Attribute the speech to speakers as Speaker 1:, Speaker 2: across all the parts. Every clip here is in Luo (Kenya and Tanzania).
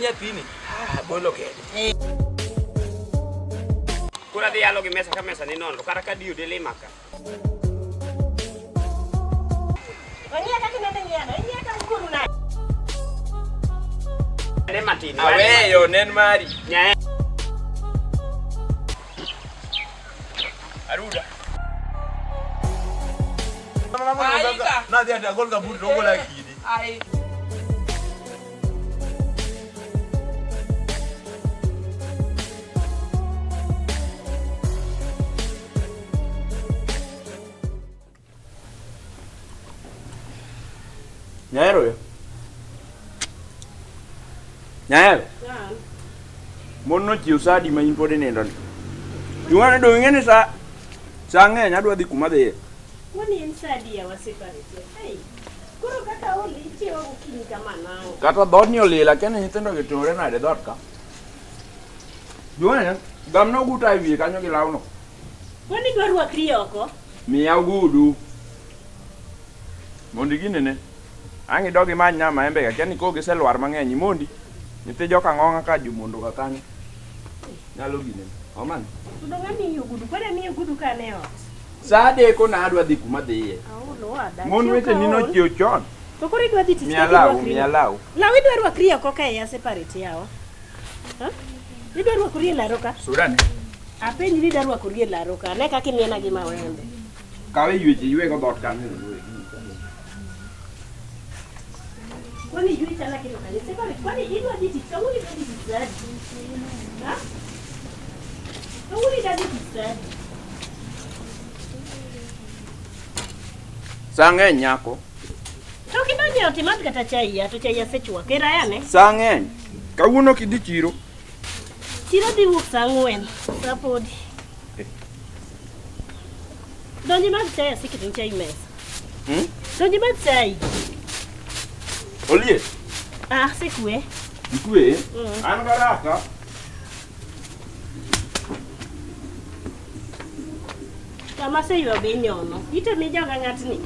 Speaker 1: nyathini. Ah, bolo kende.
Speaker 2: Koro adhi yalo gi mesa ka mesa ni nono kata ka diyo delima ka.
Speaker 3: Ong'iya kaka inende ng'iyano, ing'iya ka ukuru nade?
Speaker 2: Ne matin.
Speaker 1: Aweyo nen mari.
Speaker 2: Nyae.
Speaker 1: Aruda.
Speaker 4: Nadhi ati agol kaburi to ogola kidi.
Speaker 1: Ai.
Speaker 5: Nyaero yo. Nyaero. Mon nochiew sa adi ma in pod inindo ni? Jung'ane dong' ing'e ni sa sa ng'eny adwa dhi kuma dhiye.
Speaker 3: Kwani en sa adi yawa separate? Hey, koro kaka oli ichiewa gokinyi kama nang'o?
Speaker 5: Kata dhoodni olil akia ni nyithindo gi timore nade dhoot ka. Jung'ane gamna oguta e wiye kanyo gi lawno.
Speaker 3: Kwani idwa rwakri oko?
Speaker 5: Miya ogudu. Mondo iginene. Ang' idog imany na maembe ka kia ni koro giselwar mang'eny imondi. Nyithi joka ng'ong'a ka jomondo ka kanyo. Nyalo ginene. Omani.
Speaker 3: To dong' amiyi ogudu, kwani amiyi ogudu ka an e ot?
Speaker 5: Sa adeko na adwa dhi kuma dhiye.
Speaker 3: Aol owada.
Speaker 5: Mon
Speaker 3: Chiew
Speaker 5: weche
Speaker 3: ka
Speaker 5: ni
Speaker 3: aol.
Speaker 5: nochiew chon.
Speaker 3: To koro idwa dhi tich
Speaker 5: Miya
Speaker 3: kaka
Speaker 5: law,
Speaker 3: irwakri
Speaker 5: miya
Speaker 3: no?
Speaker 5: law.
Speaker 3: Law idwa rwakri oko ka e separate yawa. Ha? Idwa rwakori e laro ka?
Speaker 5: Sudani.
Speaker 3: Apenji ni idwa rwakori e laro ka. Ne kaka imiena gi mawembe.
Speaker 5: Kawe yweche ywego dhoot kanyo.
Speaker 3: Kwani ywe chala kilo kanye? Separate. Kwani idwa dhi tich? Kawuono idwa dhi tich sa adi? Ha? Kawuono idwa dhi tich sa adi?
Speaker 5: Sa ng'eny nyako.
Speaker 3: To ok idonjo e ot imadh kata chai ya, to chai asechwako. Era yane.
Speaker 5: Sa ng'eny. Kawuono ok idhi chiro.
Speaker 3: Chiro dhi wuok sa ang'wen. Sa podi. Donji madh chai aseketo chai mesa.
Speaker 5: Hmm?
Speaker 3: Donji madh chai.
Speaker 5: Oliet.
Speaker 3: Ah, asekwe.
Speaker 5: Ikwe.
Speaker 3: Mm.
Speaker 5: An garaka.
Speaker 3: Kama aseywa be inyono. Itemi joga ng'atni.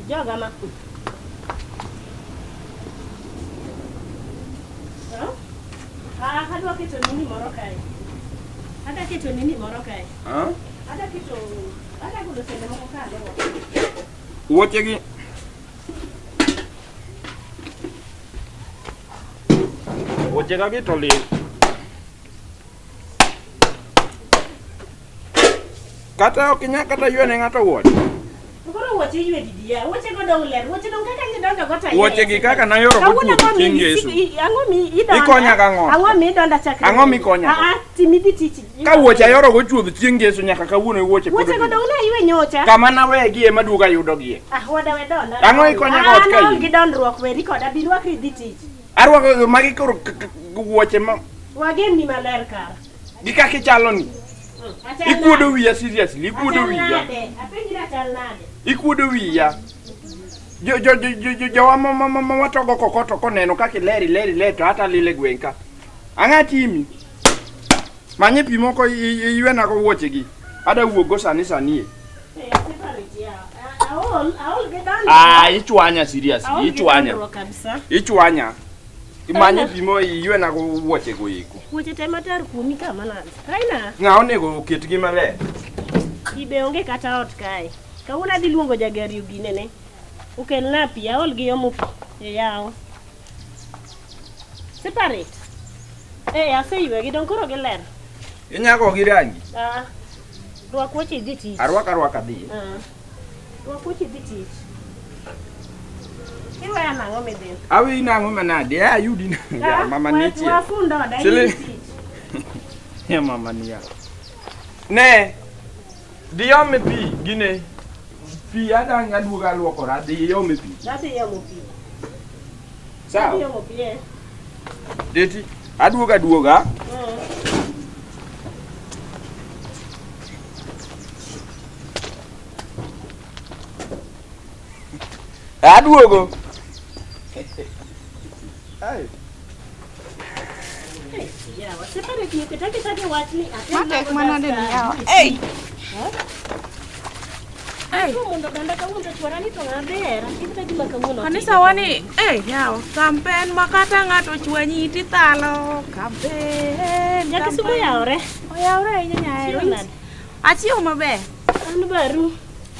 Speaker 3: Joga ma. Ah? Ah, adwa keto nini moro kae. Adwa keto nini moro kae.
Speaker 5: Ah?
Speaker 3: Adwa keto adwa golo sende moko ka aluwo.
Speaker 5: Wuoche gi. Wuoche ga gi to lil. Kata ok inyal kata ywe ne ng'ato wuoche.
Speaker 3: To koro wuoche iywe didi ya. Wuoche go dong' ler. Wuoche dong' kaka ngidonjo go to
Speaker 5: Wuoche gi kaka nayoro go
Speaker 3: Kawuono
Speaker 5: chuodho
Speaker 3: ang'o
Speaker 5: chieng'
Speaker 3: mi
Speaker 5: Yesu.
Speaker 3: ang'o mi idonda?
Speaker 5: Ikonya gang'o?
Speaker 3: Ang'o mi idonda chakre?
Speaker 5: Ang'o mikonya go?
Speaker 3: Ah, ah, tim idhi tich.
Speaker 5: Ka wuoche ayoro go chuodho chieng' Yesu nyaka kawuono wuoche pod
Speaker 3: Wuoche go
Speaker 5: oting'o.
Speaker 3: dong' ne aywe nyocha.
Speaker 5: Kama nawegie ema duogo ayudogie.
Speaker 3: Ah, wada we donda.
Speaker 5: Ang'o ikonya go ot ka
Speaker 3: Ah,
Speaker 5: in?
Speaker 3: gi dondruok weri koda bi rwakri idhi tich.
Speaker 5: Arwako magi koro wuoche ma
Speaker 3: Wagen ni maler kara.
Speaker 5: gi kaka ichalo ni.
Speaker 3: Achal
Speaker 5: Ikuodo
Speaker 3: nade?
Speaker 5: wiya seriously, ikuodo
Speaker 3: Achal
Speaker 5: wiya.
Speaker 3: nade? Apenji ni achal nade?
Speaker 5: Ikuodo wiya. Jo jo jo jo jo jowa ma ma ma ma watogo kokoto koneno kaka iler iler iler to hata lil e gweng' ka. Ang'a timi? Manye pi moko iywenago wuoche gi. Ada wuok go sani sani e.
Speaker 3: Eh, separate ya. Ah, Aol, aol gi dondruok.
Speaker 5: Ah, ichwanya seriously,
Speaker 3: Aol gi
Speaker 5: ichwanya.
Speaker 3: dondruok kabisa.
Speaker 5: Ichwanya. Imanye pi mo iywenago wuoche go eko.
Speaker 3: Wuoche te matar kuomi kama nade? Kaina,
Speaker 5: Ng'a onego oketgi maler?
Speaker 3: pi be onge kata ot kae. Kawuono adhi luongo jagari oginene. Okelna pi, aol gi omo pi e yawo. Separate. Eh, aseywegi dong' koro giler.
Speaker 5: Inyago gi rangi.
Speaker 3: Ah, rwak wuoche idhi tich.
Speaker 5: Arwak arwaka dhi.
Speaker 3: Ah. Rwak wuoche idhi tich. Iweya nang'o midhi?
Speaker 5: Aweyi nang'o manade? Eh, ayudi na. Ya, mama nitie.
Speaker 3: Wafund oda
Speaker 5: Sili-
Speaker 3: idhi tich.
Speaker 5: Ya mama niya. Ne. Dhi ome pi gine. Pi adang' aduogo aluokora dhi ome pi.
Speaker 3: Adhi omo pi.
Speaker 5: Sawa.
Speaker 3: Adhi omo pi eh.
Speaker 5: Deti aduogo aduoga. Aduogo. Ai.
Speaker 3: Yawa, separate ni oketa aketa gi wach ni atem
Speaker 6: Matek
Speaker 3: nago
Speaker 6: manade
Speaker 3: dasta.
Speaker 6: ni yawa. Ei!
Speaker 3: Mondo oganda kawuono to chwara ni to ng'a ber. Akia kata gima kawuono.
Speaker 6: Kanisa wani, eh, yawa, kampen ma kata ng'ato chwanyi tithalo, kampen.
Speaker 3: Nyakisumo yawore.
Speaker 6: Oyawore ahinya nyaero.
Speaker 3: Chiwo nade?
Speaker 6: Achiewo maber.
Speaker 3: An baru.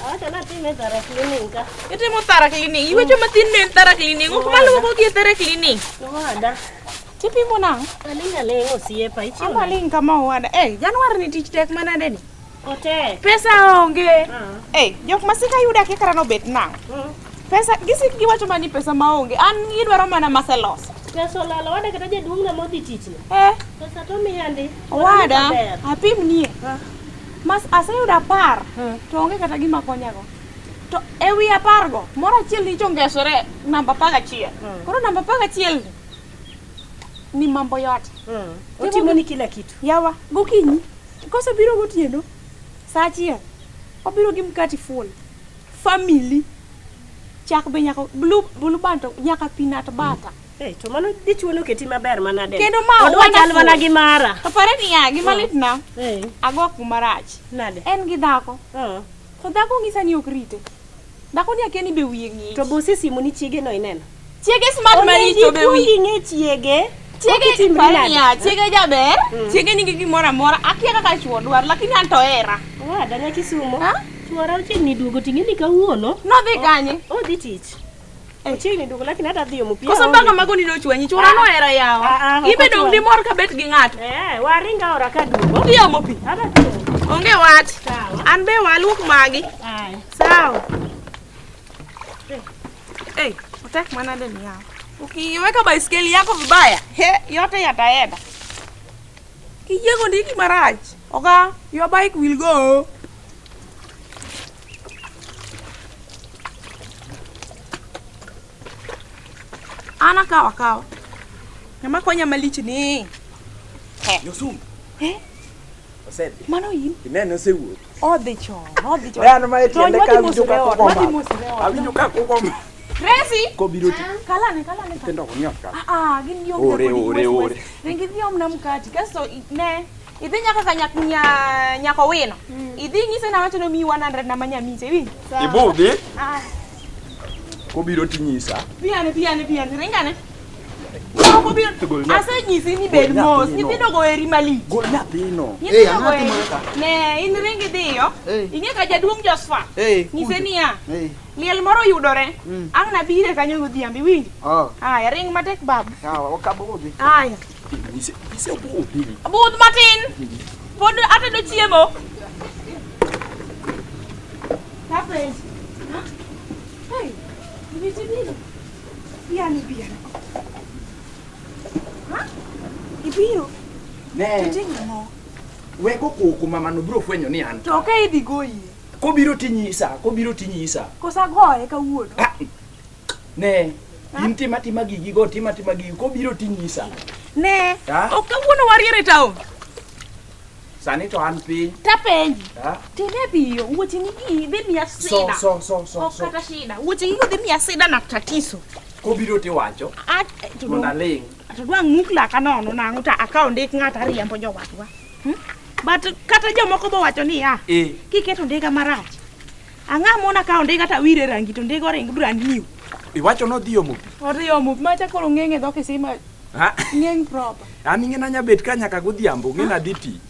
Speaker 3: Awacho ni atime thara cleaning ka.
Speaker 6: Itimo thara cleaning. Iwecho mathin ne en thara cleaning. Ok maluoko gi e thara cleaning.
Speaker 3: Owada.
Speaker 6: Tipimo nang'o?
Speaker 3: Aling' aling' osiepa. Ichiwo
Speaker 6: Amba
Speaker 3: nade?
Speaker 6: ling' kama owada. Eh, Januar ni tich tek manade ni?
Speaker 3: Otek.
Speaker 6: Pesa onge.
Speaker 3: Ah.
Speaker 6: Eh, jok masika yuda akia kata nobet nang'o.
Speaker 3: Mm.
Speaker 6: Pesa gisik giwacho mana ni pesa maonge. An gidwaro mana maseloso.
Speaker 3: Pesa olalo owada kata jaduong'na modhi tich no.
Speaker 6: Eh,
Speaker 3: Pesa to miya ndi.
Speaker 6: owada,
Speaker 3: Ber.
Speaker 6: apimnie. Mas aseyudo 10 to onge kata gima konyago. To ewi 10 go, moro achiel nyicha ongesore namba 11. Koro namba 11 ni mambo yote.
Speaker 3: Otimo ni kila kitu.
Speaker 6: Yawa, gokinyi. Kosebiro gotieno, saa 1, obiro gi mkati full. Family. Chak be nyaka blue band to nyaka peanut butter.
Speaker 3: Eh, to mano dichuo noketi maber manade.
Speaker 6: Kendo ma
Speaker 3: Odwa chal
Speaker 6: wonderful.
Speaker 3: mana gi mara.
Speaker 6: To pare niya, gima litna,
Speaker 3: Eh,
Speaker 6: ago kuma rach.
Speaker 3: nade?
Speaker 6: En gi dhako.
Speaker 3: Ah.
Speaker 6: To dhako ng'isa ni ok rite. Dhako ni akia ni be wiye ng'ich.
Speaker 3: To bose simu ni chiege no ineno.
Speaker 6: Chiege smart maricho be
Speaker 3: Onego
Speaker 6: wiye.
Speaker 3: ing'e chiege.
Speaker 6: Chiege
Speaker 3: Ok itimri
Speaker 6: pare
Speaker 3: nade?
Speaker 6: niya, chiege jaber, chiege nigi gimoro amora, akia kaka chuo dwaro, lakini an to hera.
Speaker 3: Owada Nyakisumo.
Speaker 6: Ha?
Speaker 3: Chuora ochiegni duogo ting'e ni kawuono.
Speaker 6: Nodhi kanye?
Speaker 3: Odhi tich. Ochiegni duogo lakini hata dhi omo pi.
Speaker 6: Koso mbaka mago ni nochwanyi, chuora nohera yawa.
Speaker 3: Ah, ah, ok
Speaker 6: Ibe dong'
Speaker 3: ochwany.
Speaker 6: dimor ka bet gi ng'ato.
Speaker 3: Eh, waringa ora ka duogo.
Speaker 6: Odhi omo pi.
Speaker 3: Hata dhi omo.
Speaker 6: Onge wach.
Speaker 3: Sawa.
Speaker 6: An be waluok magi.
Speaker 3: Aya.
Speaker 6: Sawa. Eh, otek manade ni yawa. Ukiweka baiskeli yako vibaya, he, yote yataenda. Kiyiego ndiki marach. Oga, your bike will go. An akawo akawa. Ng'ama konya malich ni.
Speaker 1: Yosum.
Speaker 6: Eh?
Speaker 1: Osedhi.
Speaker 6: Mano in.
Speaker 1: Ineno osewuok.
Speaker 6: Odhi chon, odhi chon.
Speaker 1: Ne an ma e tiende
Speaker 6: Tony,
Speaker 1: ka
Speaker 6: wadhi
Speaker 1: awinjo
Speaker 6: mosore
Speaker 1: ka
Speaker 6: ot,
Speaker 1: koko
Speaker 6: wadhi
Speaker 1: omako.
Speaker 6: mosore ot.
Speaker 1: Awinjo ka koko omako.
Speaker 6: Tracy!
Speaker 1: Kobiro ti.
Speaker 6: Kalane, kalane.
Speaker 5: Nyithindo go ni ot ka.
Speaker 6: Ah, ah, gin gionge
Speaker 5: Ore,
Speaker 6: kod
Speaker 5: ore,
Speaker 6: wes, wes.
Speaker 5: ore.
Speaker 6: Ring idhi omna mkati kasto ne idhi nyaka ka nyako wino. Idhi nyise nawacho ni omiyi 100 na manyamiche iwinjo?
Speaker 5: Ibudhi
Speaker 6: Ah,
Speaker 5: kobiro tinyisa.
Speaker 6: piane piane piane ringane. Ok obiro.
Speaker 5: Gol nyathi.
Speaker 6: Asenyisi ni bed
Speaker 5: Gol
Speaker 6: mos.
Speaker 5: nyathino.
Speaker 6: Nyithindo go eri malich.
Speaker 5: Gol nyathino.
Speaker 6: Nyithindo go eri. Ne, in ring idhiyo. Ing'e ka jaduong' Josephat. Nyise niya, liel moro oyudore. Ang' nabire kanyo godhiambo iwinjo? Aya, ring matek babu. Aya.
Speaker 5: Nyise nyise obudhi.
Speaker 6: Budh matin. Pod atedo chiemo. Kapenj. Ha? Hey, ibiro. Biane biane. Ha? Ibiro.
Speaker 5: Ne.
Speaker 6: Titing'o ang'o?
Speaker 5: Weko koko mamano biro fwenyo ni an.
Speaker 6: To ka idhi goyi.
Speaker 5: Kobiro tinyisa, kobiro tinyisa.
Speaker 6: Kosa goye kawuono.
Speaker 5: Ah, Ne, in tima tima gigi go, tima tima gigi, kobiro tinyisa.
Speaker 6: Ne.
Speaker 5: Ha?
Speaker 6: Ok kawuono wariere town.
Speaker 5: Sani to an piny.
Speaker 6: Tapenji.
Speaker 5: Ha?
Speaker 6: Time piyo, wuoche ni gi dhi miya
Speaker 5: So,
Speaker 6: sida.
Speaker 5: so, so, so,
Speaker 6: Ok
Speaker 5: so.
Speaker 6: kata shida. Wuoche gi dhi miya sida na tatizo.
Speaker 5: Kobiro tiwacho,
Speaker 6: Ah, to
Speaker 5: mondo aling'.
Speaker 6: to dwang' muk laka nono nang'o to akawo ndik ng'ato ariembo jowadwa. But kata jomoko bowacho niya,
Speaker 5: Eh,
Speaker 6: kiketo ndiga marach. Ang'a mona kawo ndiga tawire rangi to ndiga oring brand new.
Speaker 5: iwacho nodhi omo pi.
Speaker 6: Odhi omo macha koro ng'eng' e dho kisima
Speaker 5: Ha?
Speaker 6: ng'eng' proper.
Speaker 5: An ing'e nanya bet ka nyaka godhiambo, ng'e nadhi tich.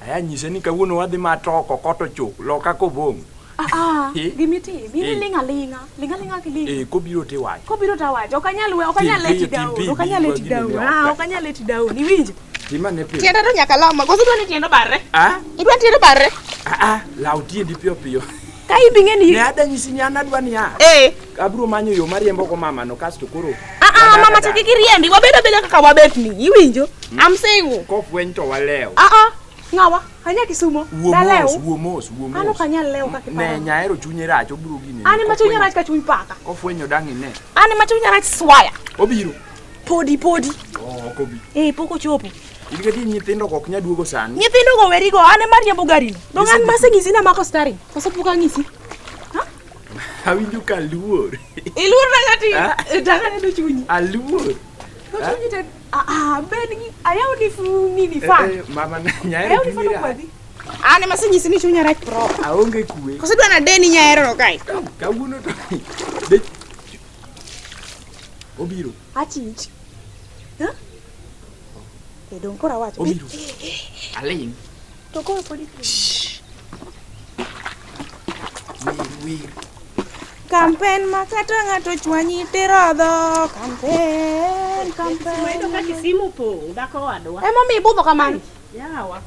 Speaker 5: Aya nyise ni kawuono wadhi matoko koto chok, loka kobong'.
Speaker 6: Ah ah,
Speaker 5: Eh.
Speaker 6: gimitim, in
Speaker 5: Eh.
Speaker 6: iling' aling'a, ling' aling'a kiling'.
Speaker 5: Eh, kobiro tiwacho.
Speaker 6: Kobiro tawacho, ok anyal we, ok anyal
Speaker 5: Tim
Speaker 6: let you
Speaker 5: piyo, tim
Speaker 6: down,
Speaker 5: piyo,
Speaker 6: ok anyal let you
Speaker 5: gini
Speaker 6: down.
Speaker 5: ni
Speaker 6: Ah,
Speaker 5: ot.
Speaker 6: ok anyal let you down, iwinjo?
Speaker 5: Tim ane piyo.
Speaker 6: Tienda to nyaka law ma, koso idwa ni tienda obarre?
Speaker 5: Ah?
Speaker 6: Idwa ni tienda obarre?
Speaker 5: Ah, ah, law tiendi piyo piyo.
Speaker 6: Ka in be ing'e ni
Speaker 5: Ne ada nyisi ni an adwa niya.
Speaker 6: Eh.
Speaker 5: Abiro manyo yo mariembo go mamano kasto koro.
Speaker 6: Ah, ah,
Speaker 5: wadak
Speaker 6: mama cha
Speaker 5: adak.
Speaker 6: kik iriembi, wabed abeda kaka wabet ni, iwinjo? I'm saying you.
Speaker 5: Kofweny to walew.
Speaker 6: Ah ah, ng'awa? Anya Kisumo.
Speaker 5: Wuo
Speaker 6: Dalew.
Speaker 5: mos, wuo mos, wuo
Speaker 6: An
Speaker 5: mos.
Speaker 6: ok anyal lew kaka
Speaker 5: Ne,
Speaker 6: iparo.
Speaker 5: nyaero chunye rach, obiro gini.
Speaker 6: An ema chunya rach ka chuny paka.
Speaker 5: Kofwenyo dang' ine.
Speaker 6: An ema chunya rach swaya.
Speaker 5: Obiro.
Speaker 6: Podi podi.
Speaker 5: Oh, ok obi.
Speaker 6: Eh, pok ochopo.
Speaker 5: In gadier nyithindo go ok nyal duogo sani.
Speaker 6: Nyithindo go werigo, an ema riembo garino. Dong' an maseng'isi namako steering. Koso pok ang'isi?
Speaker 5: Awinjo ka aluor.
Speaker 6: Iluor na ng'ati.
Speaker 5: Ah.
Speaker 6: Dang' aneno chunyi.
Speaker 5: Aluor.
Speaker 6: To chunyi te ah ah, bed gi ayaw ni nini fan.
Speaker 5: Eh, eh, mama nyaero
Speaker 6: Ayaw ni fan
Speaker 5: chunye rach.
Speaker 6: okwadhi. An ema asenyisi ni chunya rach proper.
Speaker 5: Aonge kwe.
Speaker 6: Koso idwa nadeni nyaherono kae?
Speaker 5: Kawuono to de obiro.
Speaker 6: Achich. Ha? E dong' koro awacho.
Speaker 5: Obiro. Aling.
Speaker 6: To koro pod ituo.
Speaker 5: Wer wer.
Speaker 6: Kampen ma kata ng'ato chwanyi tirodho. Kampen, kampen.
Speaker 3: Mayudo ka Kisimu pong', dhako wadwa.
Speaker 6: Emomiyo ibudho kamano.
Speaker 3: Yawa.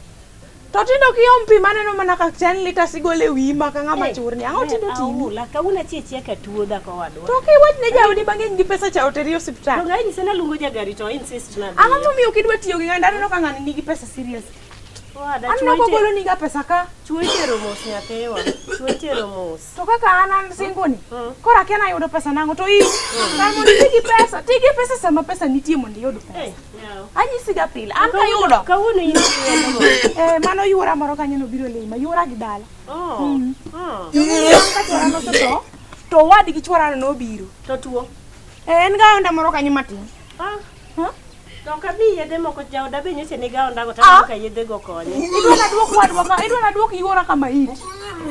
Speaker 6: To tindo kiom pi maneno mana ka 10 liters igolo e wiyi ma ka ng'ama churni. Ang'o tindo timi?
Speaker 3: Aula, kawuono achie achia ka tuo dhako wadwa.
Speaker 6: To kiwach ne jaodi mang'eny gi pesa cha oteri e osiptal.
Speaker 3: To ng'a nyise naluongo jagari to insist na
Speaker 6: Ang'o momiyo ok idwa tiyo gi ng'ani? Aneno ka ng'ani nigi pesa serious.
Speaker 3: Wada,
Speaker 6: Aneno kogolo niga pesa ka.
Speaker 3: Chuo itero mos nyathiwa. Chuo itero mos.
Speaker 6: To kaka an an single ni, koro akia nayudo pesa nang'o to in kar mondo iti gi pesa, ti gi pesa sama pesa nitie mondo iyud pesa.
Speaker 3: Eh, yawa.
Speaker 6: Anyisi ga pile, an kayudo.
Speaker 3: Kawuono in gi wendo moro.
Speaker 6: Eh, mano yuora moro kanyo nobiro lima, yuora gi dala.
Speaker 3: Oh. Oh.
Speaker 6: Bang' ka chuora nosetho, to owadgi chuorano nobiro.
Speaker 3: To tuo.
Speaker 6: Eh, en ga onda moro kanyo matin.
Speaker 3: Ah.
Speaker 6: Huh?
Speaker 3: To ok abi yedhe moko jaoda be nyocha niga ondago to
Speaker 6: Ah.
Speaker 3: aneno ka yedhe go konye.
Speaker 6: Idwa naduok wadwa ka, idwa naduok yuora kama it.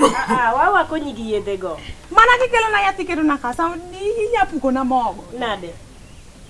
Speaker 3: Ah, ah, wawa konyi gi yedhe go.
Speaker 6: Mana kikelona yath iketona ka, sama inya pukona mogo.
Speaker 3: Nade?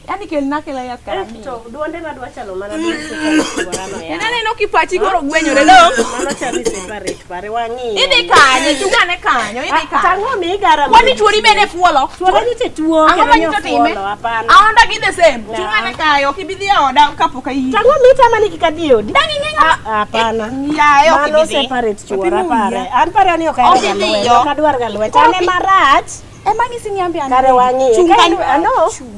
Speaker 6: Yaani kelna akela yath kara
Speaker 3: Eh,
Speaker 6: miyi.
Speaker 3: to duonde madwa chalo mana duond separate chuorano
Speaker 6: En
Speaker 3: yawa.
Speaker 6: aneno kipachi koro gwenyore dong.
Speaker 3: Mano chalo separate pare wang'iye.
Speaker 6: Idhi kanye, chung'ane kanyo, idhi kanye.
Speaker 3: Tang'o mi igara.
Speaker 6: Kwani chuori bende fuolo?
Speaker 3: Chuora nyocha tuo
Speaker 6: Ang'o
Speaker 3: kendo
Speaker 6: ma nyocha otime?
Speaker 3: nyofuolo, hapana.
Speaker 6: Aonda gi the same.
Speaker 3: No.
Speaker 6: Chung'ane kayo, ok ibi dhi e oda kapok ayie.
Speaker 3: Tang'o mi itama ni kik adhi e odi?
Speaker 6: Dang' ing'e ng'ama-
Speaker 3: Ah, Hapana.
Speaker 6: Yaye, ok
Speaker 3: Mano
Speaker 6: ibi dhi.
Speaker 3: separate chuora
Speaker 6: Opimo
Speaker 3: pare.
Speaker 6: wiya.
Speaker 3: An pare ni ok ahero
Speaker 6: Ok
Speaker 3: ga
Speaker 6: idhi
Speaker 3: lweny.
Speaker 6: yo.
Speaker 3: Ok adwar ga lweny.
Speaker 6: Koro
Speaker 3: An
Speaker 6: ki-
Speaker 3: ema rach.
Speaker 6: Ema ng'isi ni ambe an.
Speaker 3: Kare wang'iye.
Speaker 6: Chung'
Speaker 3: Ka
Speaker 6: kanyo.
Speaker 3: in- ano?
Speaker 6: Chung'.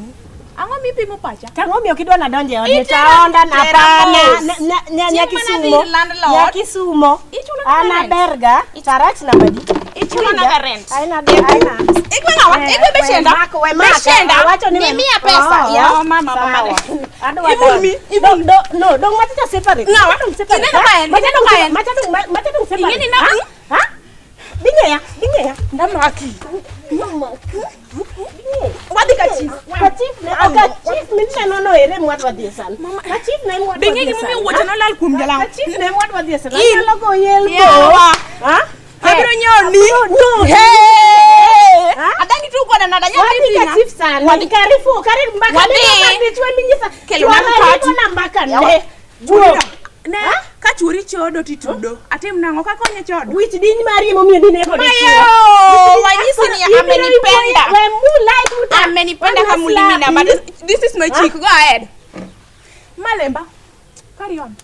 Speaker 6: Ang'o mipimo pacha?
Speaker 3: Tang'o mi ok idwa nadonje e odi.
Speaker 6: Itero-
Speaker 3: Taonda
Speaker 6: tera
Speaker 3: hapana.
Speaker 6: mos.
Speaker 3: Nya
Speaker 6: Chieng' mana
Speaker 3: Kisumo.
Speaker 6: dhi landlord.
Speaker 3: Nya Kisumo.
Speaker 6: Ichulo
Speaker 3: An
Speaker 6: na rent.
Speaker 3: aberga. Tarach namba di.
Speaker 6: Ichulo na ga rent.
Speaker 3: Aina aina.
Speaker 6: Igwe ng'awa? Igwe bechenda.
Speaker 3: We maka.
Speaker 6: Bechenda.
Speaker 3: Awacho ni we-
Speaker 6: Nimiya pesa.
Speaker 3: Oh,
Speaker 6: Ya, mama, mama.
Speaker 3: sawa. Adwa
Speaker 6: Ivul mi, ivul.
Speaker 3: No, dong machacha separate.
Speaker 6: Ng'awa?
Speaker 3: Macha dong separate.
Speaker 6: Ineno ka en,
Speaker 3: Macha
Speaker 6: ineno
Speaker 3: dong
Speaker 6: ka en.
Speaker 3: Macha dong macha dong separate.
Speaker 6: Ing'eni na-
Speaker 3: Ha? Ha? Bing'eya, bing'eya.
Speaker 6: Ndamaki. Wadhi ka chief.
Speaker 3: Ka chief ne, ok ka chief mineno no ere mwadwa dhie sani. Ka chief ne mwadwa
Speaker 6: Be ing'e
Speaker 3: dhie
Speaker 6: gimomiyo
Speaker 3: sani.
Speaker 6: wuoche nolal kuom jalang'o?
Speaker 3: Ka chief ne mwadwa dhie sani.
Speaker 6: In.
Speaker 3: Anyalo go yelbo.
Speaker 6: Yawa.
Speaker 3: Ha?
Speaker 6: Abiro nyoni.
Speaker 3: Abiro nyoni.
Speaker 6: Hey!
Speaker 3: Ha?
Speaker 6: Adangi tu koda nada
Speaker 3: Wadhi
Speaker 6: nyathi
Speaker 3: ka
Speaker 6: ting'a.
Speaker 3: chief sani.
Speaker 6: Wadhi.
Speaker 3: Karifu, karibu mbaka.
Speaker 6: Wadhi.
Speaker 3: Neno ka dichwo eminyisa.
Speaker 6: Kelona
Speaker 3: Chuora
Speaker 6: mkati.
Speaker 3: riembo na mbaka
Speaker 6: Yawa.
Speaker 3: ne. Juok.
Speaker 6: Ne, ka chuori chodo titudo. Atim nang'o kakonye chodo?
Speaker 3: Wich diny mari emomiyo dinego dichwo.
Speaker 6: Mayo, wanyisi ni amenipenda.
Speaker 3: We mula ibuta.
Speaker 6: Amenipenda kama ulimi but this is my chick. Go ahead. Malemba. Carry on.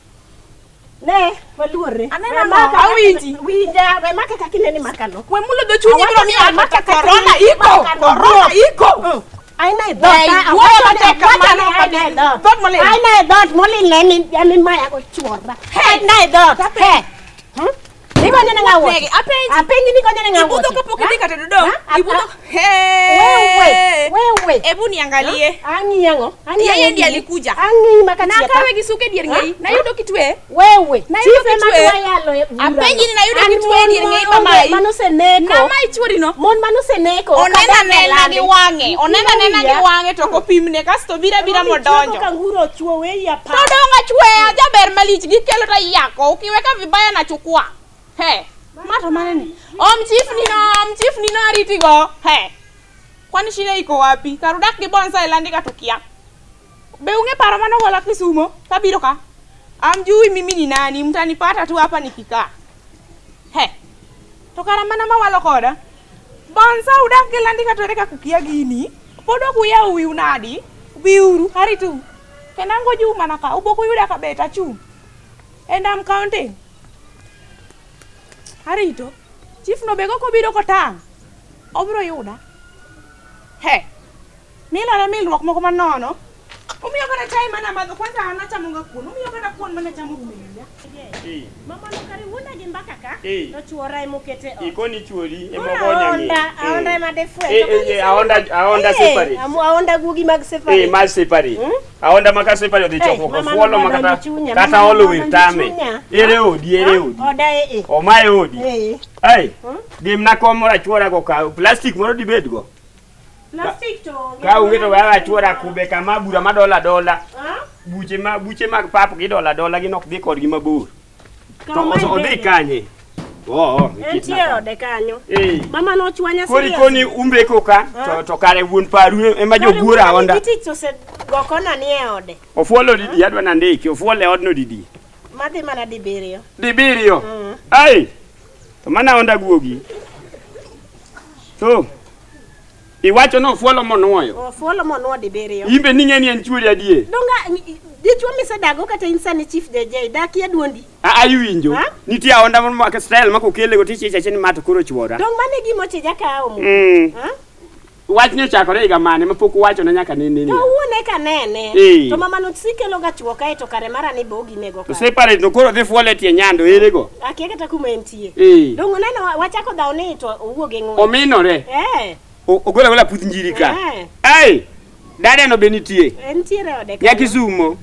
Speaker 3: Ne, waluorre.
Speaker 6: Aneno
Speaker 3: We
Speaker 6: no,
Speaker 3: maka-
Speaker 6: awinji.
Speaker 3: Winja, we maka kaka inene makano.
Speaker 6: We mulo dho chunyi biro miyo
Speaker 3: Maka
Speaker 6: kata
Speaker 3: kaka
Speaker 6: corona
Speaker 3: inene
Speaker 6: iko.
Speaker 3: makano.
Speaker 6: Corona iko.
Speaker 3: Aina e
Speaker 6: We
Speaker 3: dhoot. ah,
Speaker 6: wuoyo
Speaker 3: awacho ni-
Speaker 6: matek
Speaker 3: awacho
Speaker 6: kamano,
Speaker 3: ni aina e dhoot.
Speaker 6: Dhoot molil.
Speaker 3: Aina e dhoot molil ne emi maya go chuora. Aina e dhoot. He. Hmm? Igonyo ne ng'a wuoche?
Speaker 6: Negi, apenji.
Speaker 3: Apenji ni igonyo ne ng'a
Speaker 6: Ibudho
Speaker 3: wuoche?
Speaker 6: kapok idhi kata dodong.
Speaker 3: Ha?
Speaker 6: Ibudho.
Speaker 3: Wewe,
Speaker 6: Hey.
Speaker 3: wewe.
Speaker 6: Hebu niangalie.
Speaker 3: Ang'i ang'o? Ang'i
Speaker 6: Yeye
Speaker 3: ang'o
Speaker 6: ndiye
Speaker 3: gini?
Speaker 6: alikuja.
Speaker 3: Ang'i maka
Speaker 6: Na
Speaker 3: chieta.
Speaker 6: akawe gi suke dier ng'eyi. Nayudo kitwe.
Speaker 3: Wewe,
Speaker 6: Nayudo
Speaker 3: chief ema
Speaker 6: kitwe.
Speaker 3: dwa yalo e burano.
Speaker 6: Apenji ni nayudo
Speaker 3: An
Speaker 6: kitwe e dier
Speaker 3: mon
Speaker 6: ng'eyi
Speaker 3: ma onge-
Speaker 6: mamayi.
Speaker 3: Manoseneko.
Speaker 6: Nama ichuori no.
Speaker 3: Mon manoseneko.
Speaker 6: Onena
Speaker 3: ok adek e
Speaker 6: nena
Speaker 3: lande.
Speaker 6: gi wang'e. Onena nena gi
Speaker 3: Wiya.
Speaker 6: wang'e to ok opimne kasto bira bira modonjo.
Speaker 3: Kanguro ochwo weyi apar.
Speaker 6: To dong' achweya jaber malich gikelo to iyako. Ukiweka vibaya nachukua. He. Ma to mane ni? Om chief ni no, om chief ni no ariti go. He. Kwani shida iko wapi? Kar udak gi bonsai landi ka tukia. Be ung'e paro manogola Kisumo kabiro ka? Amjui mimi ni nani, mtanipata tu hapa nikikaa. He. To kara mana mawalo koda. Bonsa udak gi landi ka to ere kaka ukia gini? Pod ok uyawo wiu nadi? Biuru, aritu. Kendo an goju mana ka, ubok uyuda ka bet achung'. And I'm counting. Arito. Chief no be kobiro kotang'. Obiro yuda. He. Milore milruok moko manono. Umiyo kata chai mana madho kwanza an achamo ga kuon. Umiyo kata kuon mana chamo rumo e wiya.
Speaker 3: Mama no kare wuonda gi mbaka ka.
Speaker 2: Eh.
Speaker 3: To chuora emokete ot.
Speaker 2: Ikoni chuori
Speaker 3: Koro
Speaker 2: emokonya
Speaker 3: aonda, aonda ema defwe.
Speaker 2: Eh, eh, eh, aonda separate.
Speaker 3: Aonda guogi mag separate.
Speaker 2: Eh, mar separate. Aonda maka separate odhi
Speaker 3: Eh,
Speaker 2: choko
Speaker 3: mama
Speaker 2: kofuolo
Speaker 3: no
Speaker 2: makata
Speaker 3: donjo chunya,
Speaker 2: kata
Speaker 3: mama no
Speaker 2: olo wir
Speaker 3: donjo
Speaker 2: tame.
Speaker 3: chunya.
Speaker 2: Ere odi, ere odi.
Speaker 3: Oda e e.
Speaker 2: Omaye odi.
Speaker 3: Eh.
Speaker 2: Ai, dimna kom moro achuora go ka plastic moro dibed go.
Speaker 3: Plastic to onge.
Speaker 2: Ka onge to wewe achuora kube kama bura madola dola.
Speaker 3: Ah?
Speaker 2: Buche ma buche mag pap gidola dola gin ok dhi kodgi mabor. To
Speaker 3: Kaw ma
Speaker 2: odhi
Speaker 3: ibede.
Speaker 2: kanye? Oo,
Speaker 3: Entie e ode kanyo.
Speaker 2: Eh.
Speaker 3: Mama nochwanya
Speaker 2: Koro ikoni umbeko ka to kare wuon paru ema joguor aonda.
Speaker 3: Kare wuon tich osego kona ni e ode.
Speaker 2: Ofuolo didi adwa nandiki, ofuolo e odno didi.
Speaker 3: Madhi mana dibiriyo.
Speaker 2: Dibiriyo. Ai. To mana onda guogi. To iwacho ni ofuolo monuoyo.
Speaker 3: Ofuolo monuo dibiriyo.
Speaker 2: In be ning'e ni en chuori adier.
Speaker 3: Donga dichuo misedago kata in sani Chief JJ dakie duondi.
Speaker 2: A iwinjo.
Speaker 3: Ha?
Speaker 2: Nitie aonda moro ma style ma kokelego tichicha achie ni ma to koro chuora.
Speaker 3: Dong mane gima ochija kawo mo. Ha?
Speaker 2: Wachni ochakore higa mane mapok uwachona nyaka nene ni.
Speaker 3: To wuon eka nene.
Speaker 2: Eh.
Speaker 3: To mama no sikelo ga chuo kae to kare mara ni bogi nego
Speaker 2: To
Speaker 3: ka.
Speaker 2: separate no koro dhi fuolo e tie nyando ere go.
Speaker 3: Akia kata kuma entie.
Speaker 2: Eh.
Speaker 3: Dong uneno wachako dhaw ni to owuog e ng'wech.
Speaker 2: Ominore.
Speaker 3: Eh.
Speaker 2: Ogolo agola puth njiri ka.
Speaker 3: Eh.
Speaker 2: Ai! Dada no be nitie.
Speaker 3: Entiere e ode
Speaker 2: Nya Kisumo.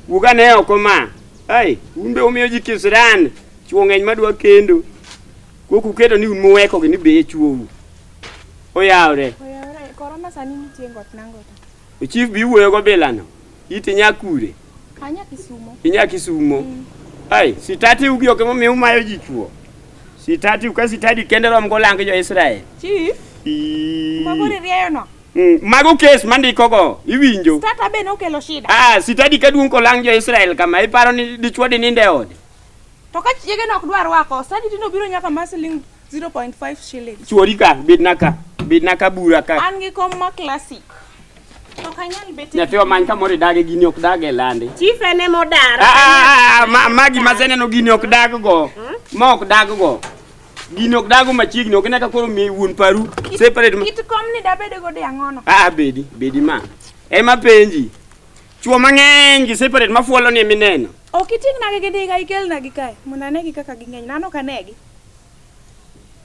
Speaker 2: Wuog ane oko ma. Ai, un be umiyo ji kisran. Chuo ng'eny madwa kendo. Kok uketo ni un muwekogi ni be e chuou. Oyawre.
Speaker 6: Oyawre, korona sani nitie got nangota.
Speaker 2: Chief bi wuoyo go bilano. Iti nya kure.
Speaker 6: Anya Kisumo.
Speaker 2: Inya Kisumo. Ai, sitati ugi ok emomiyo umayo ji chuo. Sitati ka sitadi kende rom go lang jo Israel.
Speaker 6: Chief, mabori rieyo no.
Speaker 2: Mago kes mandiko go, iwinjo.
Speaker 6: Tata be nokelo shida.
Speaker 2: Ah, sitadi kaduong' kolang jo Israel kama iparo ni dichuo di nindo e ode.
Speaker 6: To ka chiege no ok dwar rwako, sadi tinde obiro nyaka mar siling 0.5 shillings.
Speaker 2: Chuori ka, bedna ka, bedna ka bura ka.
Speaker 6: An gi kom ma classic. To ok anyal bet e
Speaker 2: Nyathi omany kamoro idage gini ok dag e lande.
Speaker 3: Chief en ema odar.
Speaker 2: Ah, ah, ah, magi maseneno gini ok dag go. Ma ok dag go. Gini ok dag go machiegni, ok ine ka koro mi wuon paru separate.
Speaker 6: Kit kom ni dabede godo e ang'ono.
Speaker 2: Ah, bedi, bedi ma. Ema penji. Chuo mang'eny gi separate mafuolo ni mineno.
Speaker 6: Ok iting'nagi gi diga ikelnagi kae mondo anegi kaka ging'eny. An ok anegi.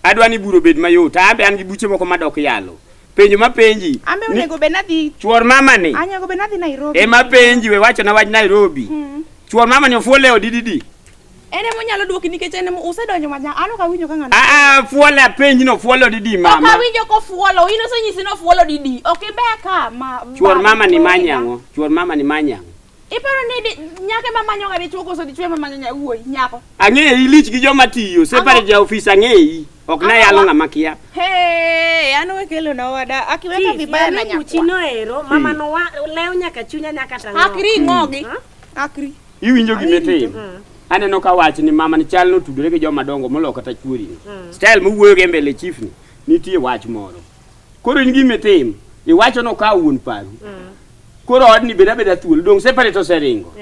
Speaker 2: Adwa ni bura obed mayot. An be an gi buche moko madok yalo. Penjo mapenji.
Speaker 6: An be
Speaker 2: ni-
Speaker 6: onego bed nadhi
Speaker 2: Chuor mama ni.
Speaker 6: Onego bed nadhi Nairobi.
Speaker 2: Ema penji we wachona wach Nairobi. Chuor mama ni ofuolo e odi didi.
Speaker 6: En ema onyalo duoki nikech en ema usedonjo manya. An ok awinjo ka ng'ano.
Speaker 2: Ah, ah, fuolo apenji no fuolo didi
Speaker 6: Ok
Speaker 2: mama.
Speaker 6: awinjo kofuolo. In osenyisi ni ofuolo didi. Ok ibe ka ma.
Speaker 2: Chuor
Speaker 6: ba-
Speaker 2: mama ni
Speaker 6: ba-
Speaker 2: manyo ang'o? Chuor mama ni manyo ang'o?
Speaker 6: Iparo ni nyako ema manyo ga dichuo koso dichuo ema manyo wuoyi nyako.
Speaker 2: Ang'eyi lich gi joma tiyo, separate ja ofis ang'eyi. Ok nayalo ng'ama kia.
Speaker 6: Hey, an we kelo na wada. Akiweka
Speaker 3: Chief,
Speaker 6: vibaya na
Speaker 3: yane buchi
Speaker 6: nyakwa.
Speaker 3: no ero, mama no wa lew nyaka chunya nyaka tang'o.
Speaker 6: Akri ng'ogi. Akri.
Speaker 2: Iwinjo gima itimo. Aneno ka wach ni mama ni chal notudore gi joma dongo moloyo kata chuori ni. Style mowuoyo go e mbele chief ni, nitie wach moro. Koro in gima itimo, iwacho nokawo wuon paru. Koro odni bed abeda thuolo, dong' separate oseringo.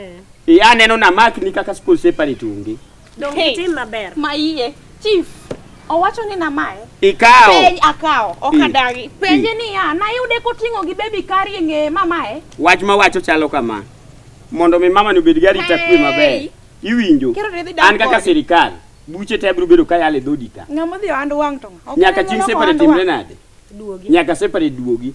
Speaker 2: E aneno namakni kaka school separate onge.
Speaker 3: Dong
Speaker 6: Hey.
Speaker 3: itim maber.
Speaker 6: Ma iye. Chief, owacho ni namaye.
Speaker 2: Ikawo.
Speaker 6: Penj akawo, ok
Speaker 2: Mm.
Speaker 6: adagi. Penje niya, nayude koting'o gi baby carry e ng'eye mamaye.
Speaker 2: Wach mawacho chalo kama. Mondo mi mama ni obed gi arita kwe maber.
Speaker 6: Hey.
Speaker 2: Iwinjo.
Speaker 6: Kero idhi dak
Speaker 2: An kaka
Speaker 6: kode.
Speaker 2: sirikal, buche te abiro bedo kayalo e dhodi ka.
Speaker 6: Ng'ama odhi ohand wang' to ng'a? Ok
Speaker 2: Nyaka
Speaker 6: en
Speaker 2: chieng'
Speaker 6: ng'ama
Speaker 2: separate
Speaker 6: ohand
Speaker 2: timre
Speaker 6: wang'.
Speaker 2: nade?
Speaker 3: Duogi.
Speaker 2: Nyaka separate duogi.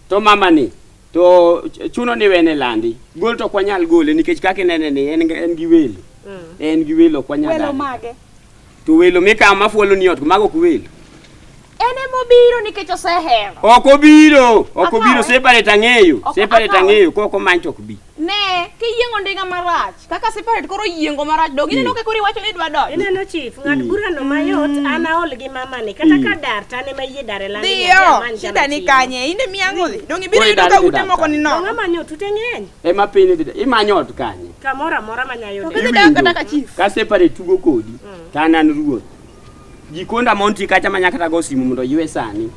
Speaker 2: To mama ni, to chuno ni wene landi. Gol to ok wanyal gole nikech kaka inene ni en gi welo. En gi welo ok wanyal
Speaker 6: Welo
Speaker 2: dare.
Speaker 6: mage.
Speaker 2: To welo mikawo mafuolo ni ot, mago ok welo.
Speaker 6: En emobiro nikech osehero.
Speaker 2: Ok obiro, ok obiro
Speaker 6: Akawe.
Speaker 2: separate ang'eyo.
Speaker 6: Ok
Speaker 2: Separate
Speaker 6: akawe.
Speaker 2: ang'eyo kok omany to ok bi.
Speaker 6: Ne, kiyieng'o ndiga marach. Kaka separate koro yiengo marach. Dong ineno ka koro iwacho ni idwa donjo.
Speaker 3: Ineno chief, ng'ad bura no mayot, an aol gi mama ni. Kata ka dar, to an ema yie dar e landi.
Speaker 6: Dhiyo, shida ni kanye? In ema iyango dhi. Dong ibiro
Speaker 2: Koro
Speaker 6: yudo
Speaker 2: idar
Speaker 6: ka
Speaker 2: dhi
Speaker 6: ute
Speaker 2: dak
Speaker 6: moko ni
Speaker 3: Dong
Speaker 6: nono.
Speaker 3: amanyo tute ng'eny.
Speaker 2: Ema piny idhi imanyo ot kanye?
Speaker 3: Kamoro amora manya yude.
Speaker 6: To kidhi dak kata ka chief.
Speaker 2: Ka separate tugo kodi, to an an ruoth. Jikonda monti kacha ma nyaka tago simu mondo ywe sani.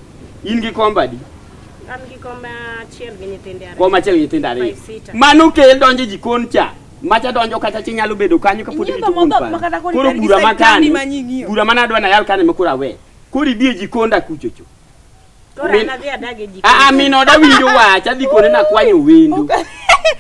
Speaker 2: In gi komba di?
Speaker 3: An gi kom achiel gi nyithinde ariyo.
Speaker 2: Kom achiel gi nyithindo ariyo.
Speaker 3: Five seater.
Speaker 2: Mano kel donjo e jikon cha. Macha donjo kacha chinyalo bedo kanyo kapod
Speaker 6: Inyiedho
Speaker 2: irito wuon
Speaker 6: modhoth
Speaker 2: paru.
Speaker 6: ma kata koro
Speaker 2: Koro
Speaker 6: ibed gi
Speaker 2: bura ma
Speaker 6: side tandi
Speaker 2: kani,
Speaker 6: ma nying'iyo.
Speaker 2: bura mane adwa nayal kane ma koro awe. Koro idhi e jikonda kuchocho.
Speaker 3: Koro
Speaker 2: Min-
Speaker 3: an adhi adag e jikon.
Speaker 2: Ah, ah, min oda winjo wach, adhi kone nakwanyo wendo.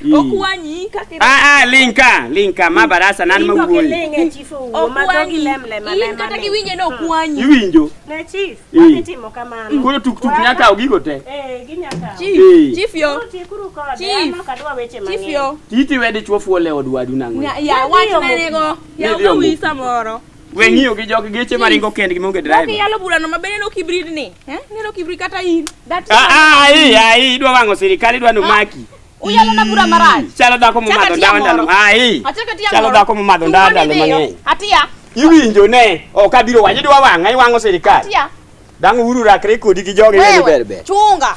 Speaker 2: Ii.
Speaker 6: Okwanyi kaka
Speaker 2: Ah, ah, linka, linka, ma barasa nan
Speaker 3: In
Speaker 2: ma
Speaker 3: ok
Speaker 2: wuoyi.
Speaker 3: iling' e chief owuo, ma dhogi
Speaker 6: Okwanyi.
Speaker 3: lem lem
Speaker 6: In
Speaker 3: alema
Speaker 6: kata
Speaker 3: ni.
Speaker 6: kiwinje ni okwanyi.
Speaker 2: Iwinjo?
Speaker 3: Ne chief,
Speaker 2: Ii.
Speaker 3: wadhi timo kamano.
Speaker 2: Koro tuk tuk nyaka kawo gigo te.
Speaker 3: Eh, ginya kawo.
Speaker 6: Chief,
Speaker 2: Eh.
Speaker 6: chief yo.
Speaker 3: Koro tiekuru kode,
Speaker 6: Chief.
Speaker 3: an ok adwa weche
Speaker 6: Chief
Speaker 3: mang'eny.
Speaker 6: yo.
Speaker 2: Titi we dichuo fuolo e od wadu nang'o?
Speaker 6: Ya wach nenego. Ya
Speaker 2: Nidhi omo.
Speaker 6: wi samoro.
Speaker 2: We ng'iyo gi jok geche maringo kendgi maonge
Speaker 6: Dok
Speaker 2: driver.
Speaker 6: iyalo burano maber neno kibrid ni. Eh? Neno kibrid kata in. That
Speaker 2: Ah, ah, ai, ai, idwa wang'o sirikal idwa nomaki.
Speaker 6: Uyalo na bura marach.
Speaker 2: Chalo dhako
Speaker 6: Chaka
Speaker 2: momadho
Speaker 6: atiya
Speaker 2: ndawa ndalo.
Speaker 6: moro.
Speaker 2: Ai.
Speaker 6: Achaka atiya
Speaker 2: Chalo
Speaker 6: moro.
Speaker 2: dhako momadho ndawa
Speaker 6: Tuo
Speaker 2: ndalo
Speaker 6: ni dhiyo.
Speaker 2: mang'eny.
Speaker 6: Atiya.
Speaker 2: Iwinjo ne, ok abiro wacho idwa wang'a iwang'o sirikal.
Speaker 6: Atiya.
Speaker 2: Dang' Uhuru rakre kodi gi jogi ni ber
Speaker 6: Wewe.
Speaker 2: ber.
Speaker 6: Chunga.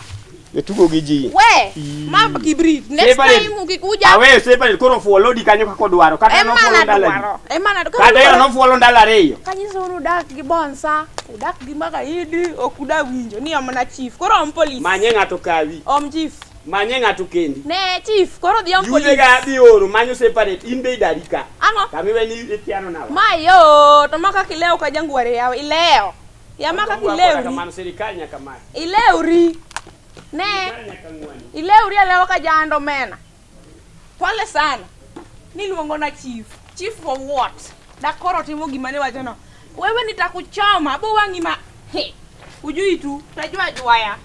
Speaker 2: Itugo gi ji.
Speaker 6: We. Ma kibrit. Next
Speaker 2: Separate.
Speaker 6: time ukikuja.
Speaker 2: Aweyo separate koro fuolo di kanyo kaka odwaro kata
Speaker 6: Ema
Speaker 2: nofuolo ndalo adi.
Speaker 6: nadwaro. Ema nadwaro.
Speaker 2: Kata ero nofuolo ndalo ariyo.
Speaker 6: Kanyiso ni udak gi bonsa, udak gi magaidi, ok uda winjo ni omna chief. Koro om polis.
Speaker 2: Manye ng'ato kawi.
Speaker 6: Om chief.
Speaker 2: Manye ng'ato kendi.
Speaker 6: Ne chief, koro dhi om
Speaker 2: Yudhe
Speaker 6: polis.
Speaker 2: ga dhi oro manyo separate in be idari ka.
Speaker 6: Ang'o?
Speaker 2: Kamiwe ni itiano nawa.
Speaker 6: Ma yo, to ma kaka ilewo ka jangware yawa, ilewo. Ya ma kaka ilewri.
Speaker 2: Kamano sirikal nyaka maki.
Speaker 6: Ilewri. Ne,
Speaker 2: Sirikal nyaka ng'wani.
Speaker 6: ilewri alewa ka jando mena. Pole sana. Niluongo na chief. Chief for what? Dak koro timo gima ne wachono. Wewe nitakuchoma, abo wang'i ma. He. Ujui tu, utajua juaya.